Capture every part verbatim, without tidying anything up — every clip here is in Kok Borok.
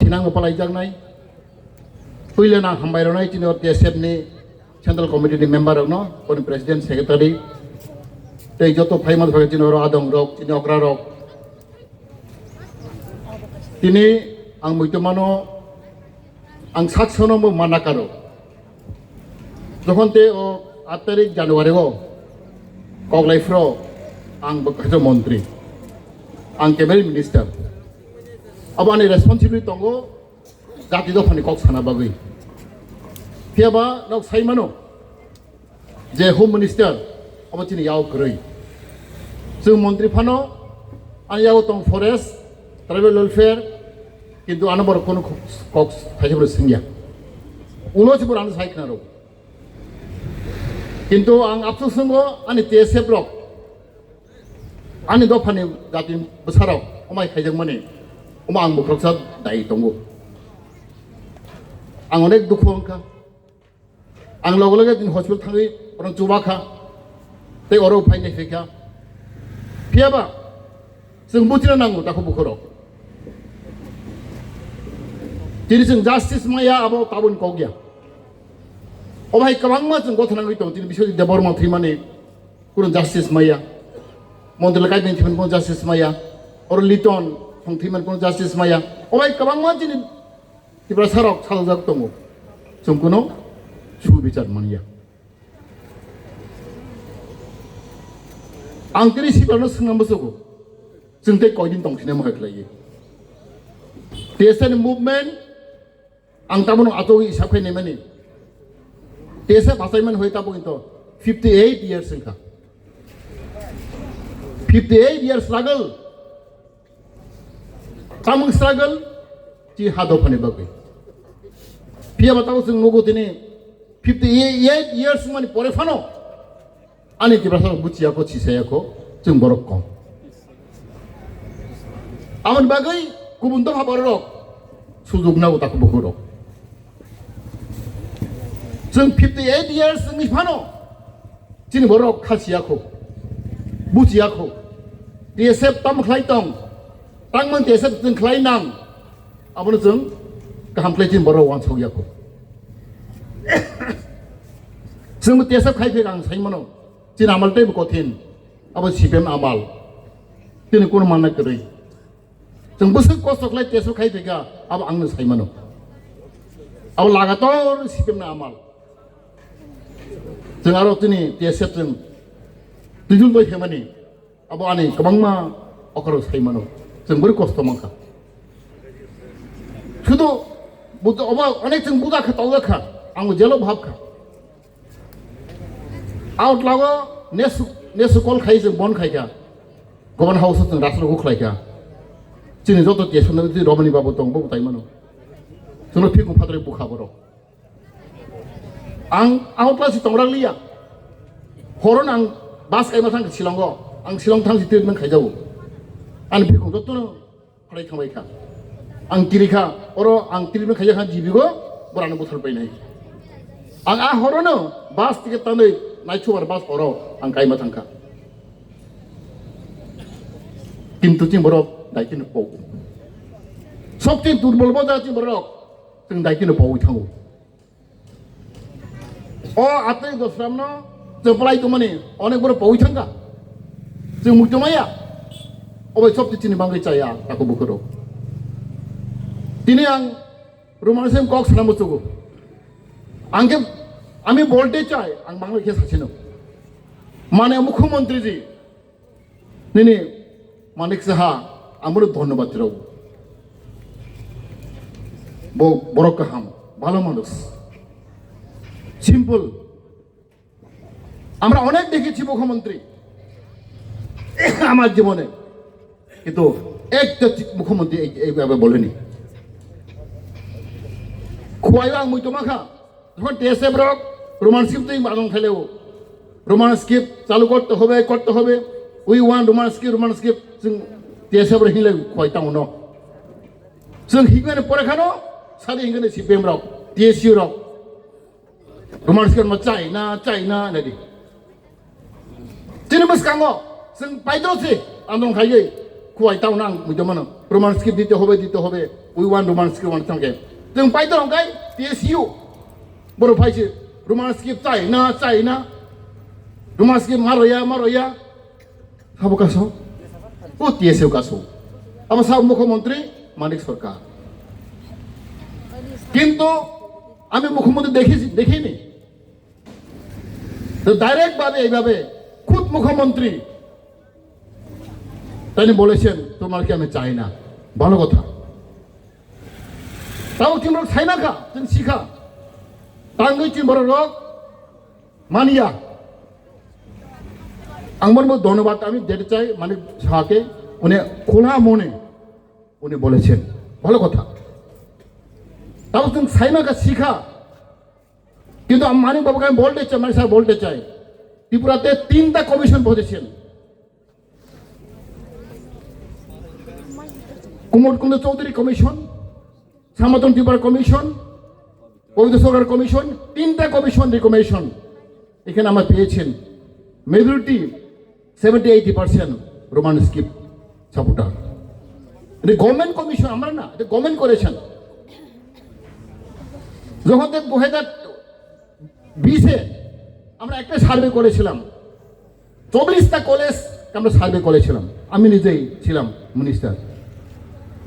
Nangbo palaijaknai. Puila nang hambai rwnai chini o T S F ni Central Committee ni member rokno, boni President, Secretary, tei joto phaima thangwi chini oro adong rok, chini okra rok. Tini ang muitu mano, ang saksono bo mana karo. Jokhon te o aat tarik January o kok lai phro ang bo kaisa montri, ang cabinet minister. Abo ani responsibility tongo jati dophani kok sana bagwi. Phiya ba nok sai mano je Home Minister abo chini yao kwrwi. Chwng montri phano ani yao tong forest, tribal welfare, kintu ano borok kono kok thaisa bwrwi swngya. Ulo se bwrwi ano sai khna rw. Kintu ang apsuk swngo ani T S F rok, ani dophani jati bwsarok omai khaijakmani, omo ang bwkhoroksa dai tongo. Ang onek dukhu wngkha. Ang loge loge din hospital thangwi borok chuba kha. Tei oro phai nai phaikha. Phiya ba chwng buchina nango takhuk bukhurok. Tini chwng justice maya abo tabun kok ya. O bai kwbangma chwng gotha nangwi tongo, tini Biswajit Debbarma thwimani kuno justice maya. Montri Lakai Bini thwimani kuno justice maya. Oro Liton Song thwimani kuno justice maya. O bai kwbangma chini Tiprasa rok sajak tongo. Chwng kuno subichar manya. Ang tini sikarno swngna musugo. Chwng tei koidin tongsinai mokhe khlaiwi. T S F ni movement ang tamono achogwi hisab khai naimani. T S F achaimani hoi tabuk into fifty eight years wngkha. Fifty eight years struggle. Tamung struggle chi ha dophani bagwi. Phiya ba tabuk chwng nugo tini fifty eight years mani pore phano ani Tiprasa buchiya kho, chisaya kho, chwng borok kom. Aboni bagwi kubun dopha borok sujug nago takhuk bukhurok. Chwng fifty eight years wngwi phano chini borok kha siya kho, buchiya kho. T S F tamo khlai tong, tangmani T S F chwng khlai nang, abono chwng kaham khlai chini borok wansuk ya kho. Chwngbo T S F khai phek ang sai mano. Chini amal teibo kothin, abo C P M amal. Tini kuno manna kwrwi. Chwng bwswk kosto khlai T S F khai phaikha, abo ang no sai mano. Abo lagator C P M ni amal. Chwng aro tini T S F chwng twijul bai phaimani, abo ani kwbangma okra sai mano. Chwng bwrwi kosto mankha. Sudu bujo obo onek chwng bujakha, tawjakha, ang jelo bhabkha. Out lago nesu, nesu call khai se bon khai kha. Government house chwng rasro khlai kha. Chini joto T S F no romani babu tong bo tai mano. Chwngno phikung phatri bukha borok. Ang out la si tongrang liya. Horon ang bus kaima thang Shillong o. Ang Shillong thang si treatment khai jago. Ani phikung joto no Phalai thangbai kha. Ang kiri kha, oro ang treatment khaijak kha G B go, borano buthar painai. Ang a horono bus ticket tanwi naithubar bus oro ang kaima thangkha. Kintu chini borok daikino pok. Sobse durbol bo da chini borok, chwng daikino pogwi thango. O atwi dosramno chwng phalai tongmani onek borok pogwi thangkha. Chwng mukti maya. Obai sobse chini bangwi chaya takhuk bukhurok. Tini ang Roman Singh kok sana muchugo. Ang khe, ami bolte chai, ang bangwi khe sachino. Mane mukhyamantri ji, Nini Manik Saha, amoro dhonnobad rw. Bo borok kaham, bhalo manush. Simple. Amra onek dekhechi mukhyamantri. Amar jibone. Kintu ekta chi-, mukhyamantri ei, ei bhabe boleni. Khwai ang mui toma kha. Jokhon T S F rok Roman script twi madong khaileo. Roman script chalu korte hobe, korte hobe. We want Roman script, Roman script. Chwng T S F rok hinlai khwai tamo no. Chwng hikmani pore khano, sadi hikmani C P M rok, T S U rok. Roman script ma chai na, chai na, nadi. Chini bwskango chwng paidro se androng khaiwi Kuwai tao nang, bujo mano. Roman script dite hobe, dite hobe. We want Roman script, want thangke. Teng pai tong kai, T S U. Boro phai se, Roman script chai na, chai na. Roman script maro ya, maro ya. Sabo kaso? O T S U kaso. Abo sa mukhyamantri Manik Sarkar. কিন্তু আমি মুখ্যমন্ত্রী দেখেছি, দেখিনি। তো ডাইরেক্ট ভাবে এইভাবে খুদ মুখ্যমন্ত্রী তাই বলেছেন, "তোমার কি আমি চাই না।" ভালো কথা। তাও তিন রোগ চাই না খা, তিন শিখা। তাঙ্গই তিন বড় রোগ মানিয়া। আমার মধ্যে ধন্যবাদ আমি দিতে চাই মানিক শাহকে, উনি খোলা মনে উনি বলেছেন, ভালো কথা। তাও তুমি সাইমাকে শিখা। কিন্তু আমি মানিক বাবুকে আমি বলতে চাই, মানিক স্যার বলতে চাই, ত্রিপুরাতে তিনটা কমিশন বসেছেন, কুমোদ কুমার চৌধুরী কমিশন, সনাতন ত্রিপুরা কমিশন, পবিত্র সরকার কমিশন, তিনটা কমিশন রিকমেন্ডেশন এখানে আমরা পেয়েছেন। Majority seventy eighty percent Roman script supporter. এটা গভর্নমেন্ট কমিশন, আমরা না, এটা গভর্নমেন্ট করেছেন। যখন দু হাজার বিশে আমরা একটা সার্ভে করেছিলাম, চব্বিশটা কলেজ আমরা সার্ভে করেছিলাম, আমি নিজেই ছিলাম মিনিস্টার।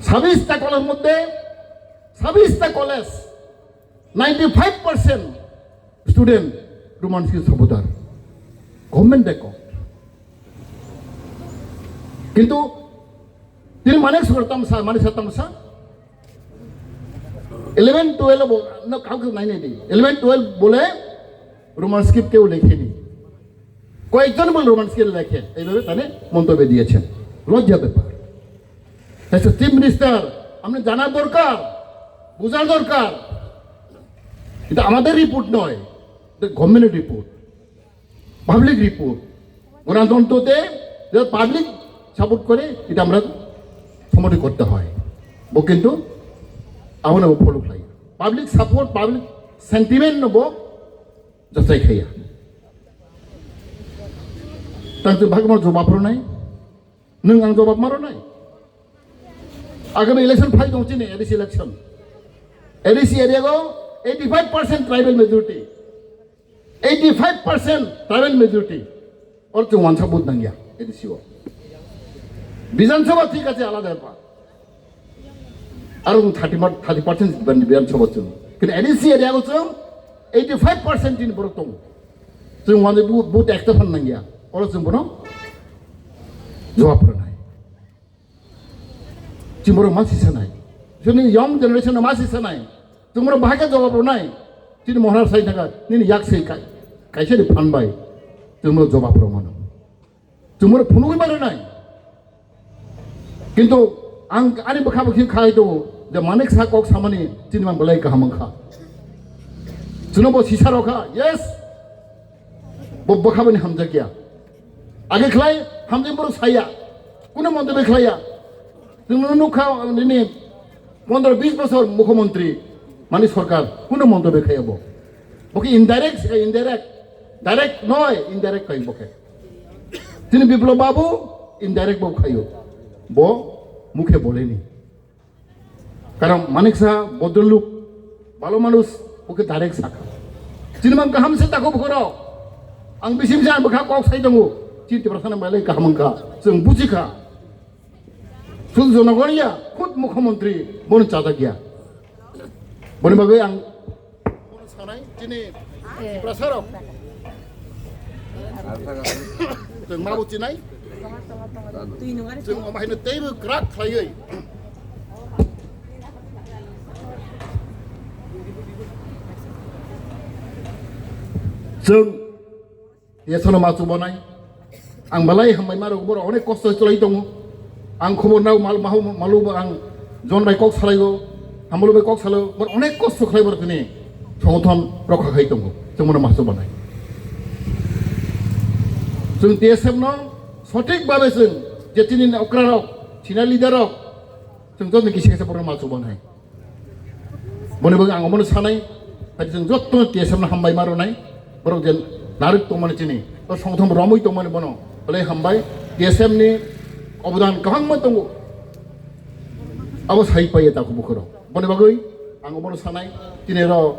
ছাব্বিশটা কলেজ মধ্যে, ছাব্বিশটা college, ninety five percent student Roman script supporter. Government record. কিন্তু তিনি মানিক স্যার তামসা, মানিক স্যার তামসা ইলেভেন টুয়েলভ, না, কাউকে নাই, নাই, নেই। ইলেভেন টুয়েলভ বলে রোমান স্ক্রিপ্ট কেউ লেখেনি। কয়েকজন বলে রোমান স্ক্রিপ্ট লেখে, এইভাবে তাহলে মন্তব্য দিয়েছেন। লজ্জার ব্যাপার। একটা চিফ মিনিস্টার, আপনি জানার দরকার, বোঝার দরকার। এটা আমাদের রিপোর্ট নয়, এটা গভর্নমেন্টের রিপোর্ট, পাবলিক রিপোর্ট। গণতন্ত্রতে যে পাবলিক সাপোর্ট করে, এটা আমরা সমর্থন করতে হয়। ও কিন্তু আমরা ফলো খাই, পাবলিক সাপোর্ট, পাবলিক সেন্টিমেন্ট নেব যাচাই খাইয়া। তার তো ভাগ আমার জবাব নাই। Nwng ang jobab maro nai. Agami election phai tong chini A D C election. A D C area go eighty five percent tribal majority. Eighty five percent tribal majority. Or chwng wansa vote nangya A D C o. Bidhan Sabha thik ache alada bepar. Aro thirty mar-, thirty percent Bidhan Sabha chwng. Kintu A D C area go chwng eighty five percent tin borok tongo. Chwng wansa vote, vote ekta phan nangya. Oro chwng bono jawab rwnai. Chwng borok ma si sanai. Chwngni young generation no ma si sanai. Chwng borok bahai khe jawab rwnai. Chini mohra sai thangkha, nini yak sai kai-, kaisa ni phan bai. Chwng borok jawab rw mano. Chwng borok phunugwi ma rwnai. Kintu ang ani bwkha bwkhi khai tongo je Manik Saha kok samani chini mang belai kaham wngkha. Chwngno bo sisa rokha, yes. Bo bwkha bini hamjakya. Age khlai hamjak borok saya. Kuno montobya khlaiya. Chwngno nukha nini pondro bis bosor mukhyamantri mani sarkar kuno montobya khaiya bo. Bo khe indirect se indirect. Direct noy, indirect khai bo khe. Chini Biplab Babu indirect bo khaio. Bo mukhe boleni. Karon Manik Saha bodoluk balo manus, bo khe direct sakha. Chini mang kaham se tako bukhoro. Ang bisim jan bwkha kok sai tongo. Chini Tiprasa nang belai kaham wngkha. Chwng bujikha. Sudhu jonogon ya, khud mukhyamantri bono chajakya. Boni bagwi ang Sanai, chini Tiprasa rok. Chwng ma bo chinai. Chwng omo haino teibo kwrak khlaiwi. Chwng T S F no ma chubanai. Ang belai hambai ma rok, borok onek kosto cholai tongo. Ang khobor nao mal, mahu, malu bo ang John bai kok salaigo, Hamulu bai kok salaigo, borok onek kosto khlai borok tini songothon rokha khai tongo. Chwng bono ma chubanai. Chwng T S F no sothik babe chwng je tini okra rok, senior leader rok, chwng jotoni kisa kisa borok ma chubanai. Boni bagwi ang omono sanai, hai chwng jotto T S F no hambai ma rwnai, borok je narwk tongmani chini, o songthom romwi tongmani bono belai hambai, T S F ni obodan kwbangma tongo. Abo sai paiya takhuk bukhurok. Boni bagwi ang obono sanai, tini ro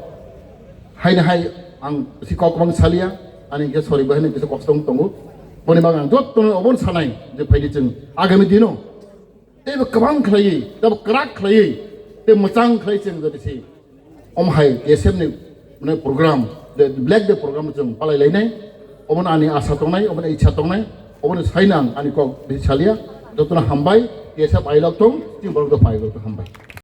haino hai ang si kok kwbang saliya, ani khe sorry bo haino kisa kok tong tongo. Boni bagwi ang jottono obono sanai je phaidi chwng agami dino teibo kwbang khlaiwi, teibo kwrak khlaiwi, tei mwchang khlai chwng jodi si. Omo hai T S F ni, mane, program, the Black Day program chwng palai lainai. Obono ani asa tongnai, obono ichha tongnai, obono saino ang ani kok bisi saliya. Jotono hambai, T S F ailok tong, chini borok do pailok tong, hambai.